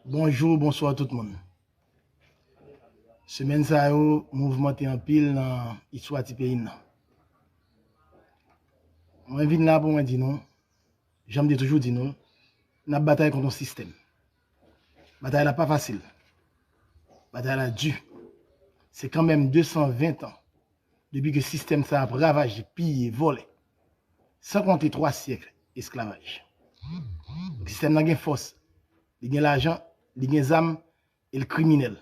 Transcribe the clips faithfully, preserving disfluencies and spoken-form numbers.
Bonjou, bonswa tout moun. Semèn sa yo mouvmante anpil nan istwa ti peyi n nan. Mwen vin la pou mwen di nou, jan m te toujou di nou, n ap batay kont yon sistèm. Batay la pa fasil. Batay la di. Se kanmenm de san ven tan depi ke sistèm sa ap ravaje, piye, vòlè, san konte twa syèk esklavaj. Sistèm nan gen fòs, li gen lajan, li gen zam, e l kriminèl.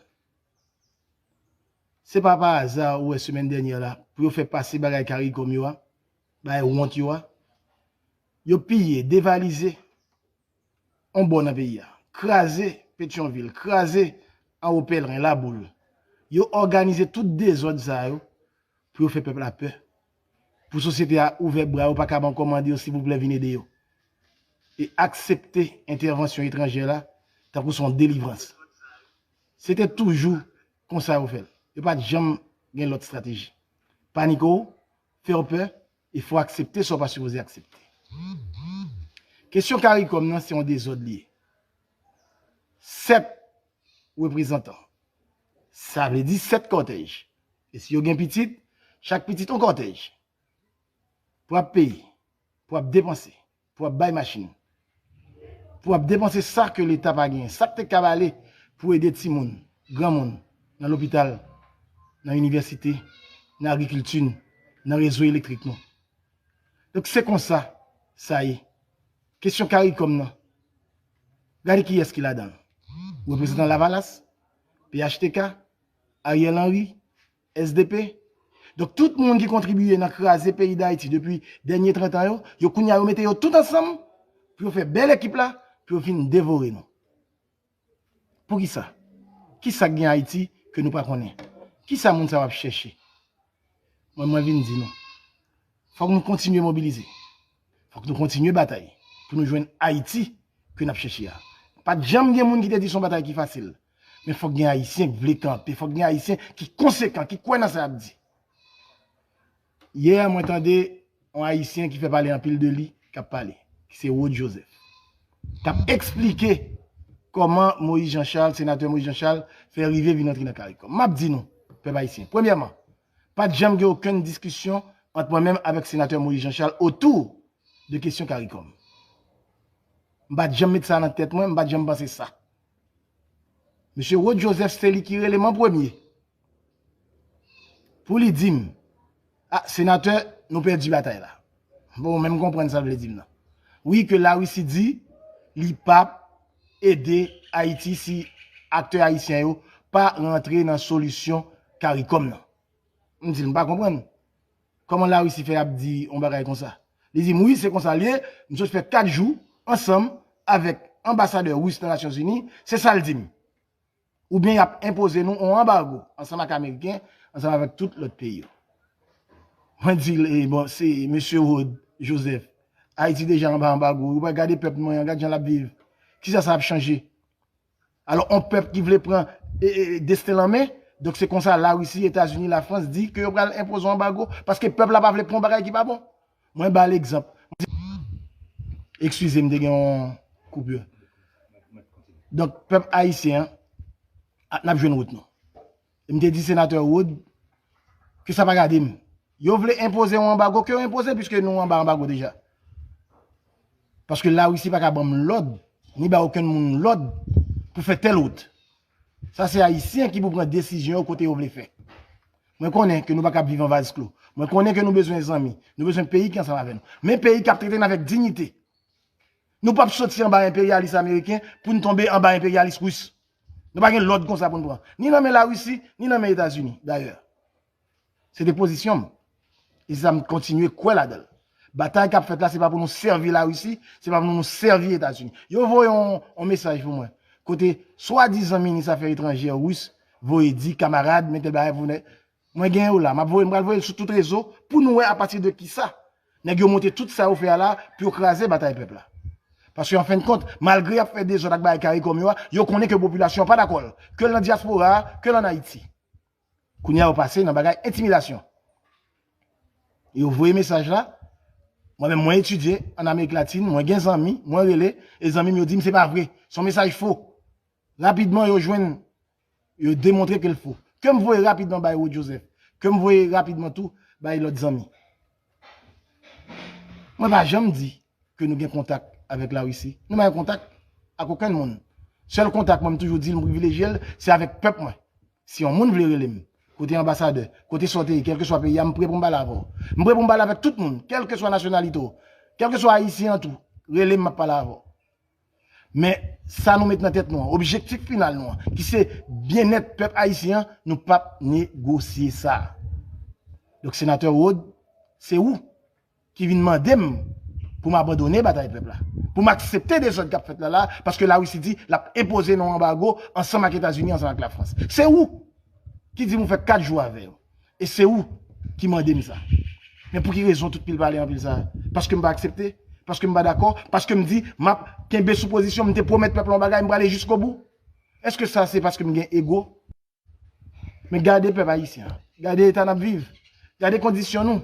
Se pa pa aza ou wè semèn dènyè la, pou yo fè pase bagay CARICOM yo a, bagay wont yo a, yo piye, devalize yon bò nan peyi a, kraze Petyonvil, kraze Anwo Pèlren, Laboul. Yo òganize tout dezòd sa yo pou yo fè pèp la pè. Pou sosyete a ouvè bra yo, pa kab ankò mande yo silvouplè vin ede yo. E aksepte entèvansyon etranjè la tankou se yon delivrans. Se te toujou konsa yo fè l. Yo pa t janm gen lòt estrateji. Panike w, fè w pè, e fè w aksepte sa w pa sipoze aksepte. Kesyon CARICOM nan se yon dezòd li ye. Sèt reprezantan. Sa vle di sèt kòtèj. E si yo gen pitit, chak pitit yon kòtèj. Pou ap peye, pou ap depanse, pou ap bay machin, pou ap depanse sa ke Leta pa genyen, sa k te kab ale pou ede timoun, granmoun, nan lopital, nan inivèsite, nan agrikilti n, nan rezo elektrik nou. Donk se konsa sa ye. Kesyon CARICOM nan, gade kiyès ki ladan l. Reprezantan Lavalas, P H T K, Ariel Henry, S D P. Donk tout moun ki kontribiye nan kraze peyi Dayiti depi dènye trant an yo, yo kounye a yo mete yo tout ansanm pou yo fè bèl ekip la, pou yo vin devore nou. Poukisa? Kisa k gen Ayiti ke nou pa konnen? Kisa moun sa yo ap chèche? Mwen, mwen vin di nou, fòk nou kontinye mobilize. Fòk nou kontinye batay pou nou jwenn Ayiti ke n ap chèche a. Pa t janm gen moun ki te di se yon batay ki fasil. Men fòk gen Ayisyen k vle kanpe, fòk gen Ayisyen ki konsekan, ki kwè nan sa y ap di. Yè, mwen tande yon Ayisyen ki fè pale anpil de li, k ap pale, ki se Rod Joseph, k ap eksplike kòman Moïse Jean Charles, senatè Moïse Jean Charles, fè rive vin antre nan CARICOM. M ap di nou, pèp ayisyen, premyèman, pa t janm gen okenn diskisyon ant mwen menm avèk senatè Moïse Jean Charles otou de kesyon CARICOM. M pa t janm met sa nan tèt mwen, m pa t janm panse sa. Mesye Rod Joseph se li ki rele m an premye pou li di m, "A, senatè, nou pèdi batay la." Bon, men m konprann sa l vle di m nan. Wi, ke Larisi di li p ap ede Ayiti si aktè ayisyen yo pa rantre nan solisyon CARICOM nan. M di l, "M pa konprann. Kòman Larisi fè ap di yon bagay konsa?" Li di m, "Wi, se konsa l ye. M sot fè kat jou ansanm avèk anbasadè ris nan Nasyonzini. Se sa l di m. Oubyen y ap enpoze nou yon anbago ansanm ak Ameriken, ansanm avèk tout lòt peyi yo." Mwen di l, "E bon, se mesye Rod Joseph. Ayiti deja anba anbago. Ou pa gade pèp mwen an, gad jan l ap viv. Kisa sa ap chanje?" Alò, yon pèp ki vle pran e, e, desten l an men, donk se konsa Larisi, Etazini, Lafrans di ke yo pral enpoze yon anbago, paske pèp la pa vle pran yon bagay ki pa bon. Mwen ba l egzanp. Eskize m, te gen yon koupè. Donk, pèp ayisyen an, a, n ap jwenn wout nou. E m te di senatè Rod ke sa pa gade m. Yo vle enpoze yon anbago, ke yo enpoze, piske nou anba anbago deja. Paske Larisi pa ka ban m lòd, ni ba okenn moun lòd pou fè tèl wout. Sa se Ayisyen ki pou pran desizyon yo kote yo vle fè. Mwen konnen ke nou pa ka ap viv an vaz klo. Mwen konnen ke nou bezwen zanmi. Nou bezwen peyi ki ansanm avè nou. Men peyi k ap trete n avèk diyite. Nou p ap soti anba enperyalis ameriken pou n tonbe anba enperyalis ris. Nou pa gen lòd konsa pou n pran. Ni nan men Larisi, ni nan men Etazini, dayè. Se te pozisyon m. E se sa m kontinye kwè ladan l. Batay k ap fèt la, se pa pou nou sèvi Larisi, se pa pou nou sèvi Etazini. Yo voye yon, yon mesaj pou mwen. Kote swadizan minis afè etranjè ris voye di, "Kamarad, men tèl bagay pou nèg." Mwen gen yo la, m ap voye, m pral voye l sou tout rezo pou nou wè apati de kisa nèg yo monte tout sa yo fè a la pou yo kraze batay pèp la. Paske an fen de kont, malgre y ap fè dezòd ak bagay CARICOM yo a, yo konnen ke popilasyon an pa dakò l, ke l nan dyaspora a, ke l ann Ayiti. Kounye a yo pase nan bagay entimidasyon. Yo voye mesaj la. Mwen menm, mwen etidye ann Amerik Latin, mwen gen zanmi, mwen rele, e zanmi m yo di m se pa vre. Se yon mesaj fo. Rapidman, yo jwenn, yo demontre ke l fo. Ke m voye rapidman bay Rod Joseph. Ke m voye rapidman tou bay lòt zanmi. Mwen pa janm di ke nou gen kontak avèk Larisi. Nou pa gen kontak ak okenn moun. Sèl kontak mwen, m toujou di l, m privilejye l, se avèk pèp mwen. Si yon moun vle rele m, kote anbasadè, kote sa w te ye, kèlkeswa peyi a, m prè pou m pale avè w. M prè pou m pale avèk tout moun, kèlkeswa nasyonalite w, kèlkeswa ayisyen an tou, rele m, m ap pale avè w. Men sa nou met nan tèt nou an, objektif final nou an, ki se byennèt pèp ayisyen an, nou p ap negosye sa. Donk, senatè Rod, se ou ki vin mande m pou m abandone batay pèp la, pou m aksepte dezòd k ap fèt la la, paske Larisi di l ap enpoze nou anbago ansanm ak Etazini, ansanm ak Lafrans. Se ou ki di m ou fè kat jou avè yo. E se ou ki mande m sa. Men pou ki rezon tout pil pale anpil sa? Paske m pa aksepte? Paske m pa dakò? Paske m di m ap kenbe sou pozisyon, m te pwomèt pèp la yon bagay, m prale jiskobou? Èske sa se paske m gen ego? Men gade pèp ayisyen an. Gade eta n ap viv. Gade kondisyon nou.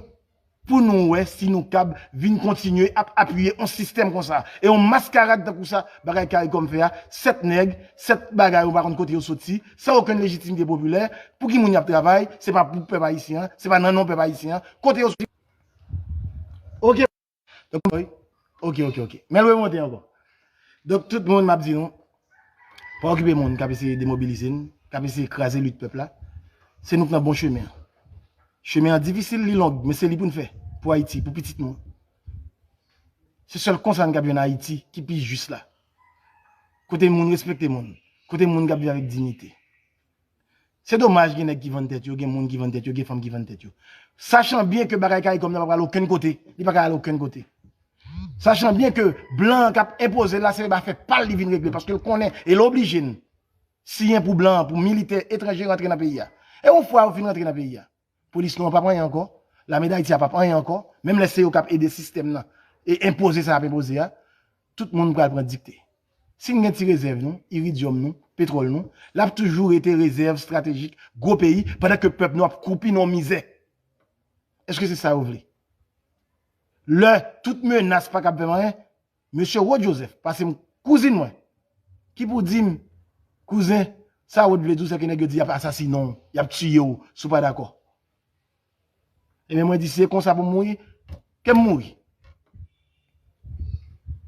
Pou nou wè si nou kab vin kontinye ap apiye yon sistèm konsa. E yon maskarad tankou sa, bagay Caricom fè a, sèt nèg, sèt bagay ou pa konn kote yo soti, san okenn lejitimite popilè, pou ki moun y ap travay, se pa pou pèp ayisyen an, se pa nan non pèp ayisyen an, kote yo soti. Oke. Donk, wi. Oke, oke, oke. Men l remonte ankò. Donk, tout moun, m ap di nou, pa okipe moun k ap eseye demobilize n, k ap eseye kraze lit pèp la. Se nou k nan bon chemen an. Chemen an difisil, li long, men se li pou n fè. Pou Ayiti, pou pitit nou. Se sèl konsa n kab jwenn Ayiti ki pi jis la. Kote moun respekte moun. Kote moun kab viv avèk diyite. Se domaj gen nèg ki vann tèt yo, gen moun ki vann tèt yo, gen fanm ki vann tèt yo. Sachan byen ke bagay Caricom nan pa pral okenn kote, li pa ka al okenn kote. Sachan byen ke blan an k ap enpoze l la, se afè pa l li vin regle, paske l konnen, e l oblije n siyen pou blan an, pou militè etranje rantre nan peyi a. E yon fwa yo fin rantre nan peyi a, polis nou an p ap anyen ankò, lame Dayiti a p ap anyen ankò, menm lè se yo k ap ede sistèm nan e enpoze sa y ap enpoze a, tout moun pral pran dikte. Si n gen ti rezèv nou, iridyòm nou, petwòl nou, l ap toujou rete rezèv estratejik gwo peyi, pandan ke pèp nou ap kwoupi nan yon mizè. Èske se sa yo vle? Lè tout menas pa kab fè m anyen, mesye Rod Joseph, pase m kouzin mwen, ki pou di m, kouzen, sa Rod vle di w, se ke nèg yo di y ap asasinen w, y ap tiye w, si w pa dakò. Ebyen, mwen di, si se konsa pou m mouri, ke m mouri.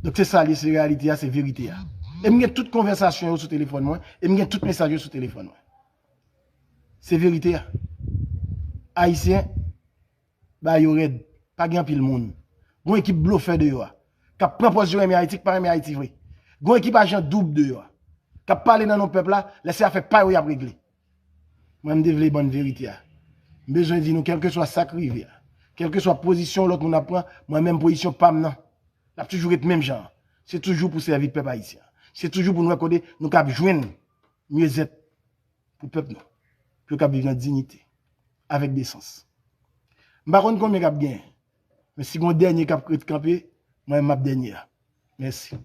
Donk, se sa l ye, se reyalite a, se verite a. E m gen tout konvèsasyon yo sou telefòn mwen, e m gen tout mesaj yo sou telefòn mwen. Se verite a. Ayisyen, ba yo rèd. Pa gen anpil moun. Gon ekip blofè deyò a, k ap pran pòz yo renmen Ayiti, k pa renmen Ayiti vre. Gon ekip ajan doub deyò a, k ap pale nan non pèp la, lè se afè pa yo y ap regle. Mwen, m te vle ban n verite a. M bezwen di nou, kèlkeswa sa k rive a, kèlkeswa pozisyon lòt moun ap pran, mwen menm pozisyon pa m nan, l ap toujou ret menm jan an. Se toujou pou sèvi pèp ayisyen an. Se toujou pou n wè kote nou kab jwenn myezèt pou pèp nou, pou yo kab viv nan diyite, avèk desans. M pa konn konbyen k ap genyen, men si gon dènye k ap ret kanpe, mwen menm m ap dènye a. Mèsi.